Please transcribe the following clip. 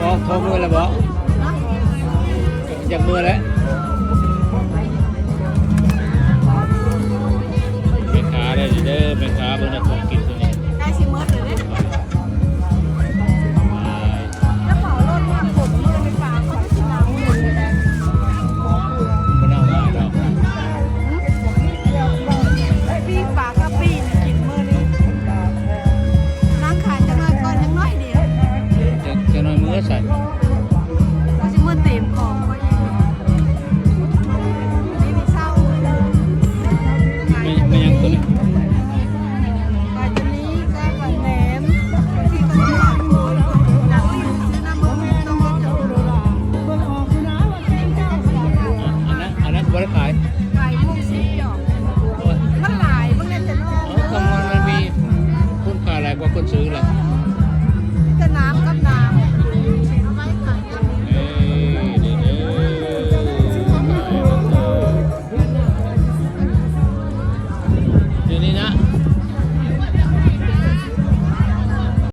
ພໍ ພໍເມື່ອແລ້ວບໍ? ຢາກເມື່ອແລ້ວ. ແມ່ຄ້າໄດ້ເດີ ແມ່ຄ້າເບິ່ງແຕ່ຂອງກິນໂຕນີ້ ໃກ້ຊິໝົດແລ້ວເດ້. ກະເປົາລົດມາຄົນມື້ນີ້ປາເຂົາຊິເອົາເລີຍເດ້. ບໍ່ເອົາມາດອກ. ປີ້ງປາກະປິກິນມື້ນີ້. ນັ່ງຂາຍຈັກໜ້ອຍກ່ອນ ຍັງໜ້ອຍດຽວ. ຈະ ຈະໜ້ອຍມື້ໃສ? ວ່າຊິເມືອເຕັມຂອງຂ້ອຍອີກ. ນີ້ເຊົາ. ແມ່ນຫຍັງໂຕນີ້? ປາໂຕນີ້ ແຊບ ແໜມ ທີ່ເຂົາເຈົ້າ ອັນນັ້ນ ອັນນັ້ນບໍ່ໄດ້ຂາຍ. ຂາຍໂມງສິບດອກ. ໂອ້ຍ ມັນຫຼາຍ ເບິ່ງແນ່ຈະນອນ. ເອົ້າ ກາງວັນມັນມີຄົນຂາຍຫຼາຍກວ່າຄົນຊື້ລະ.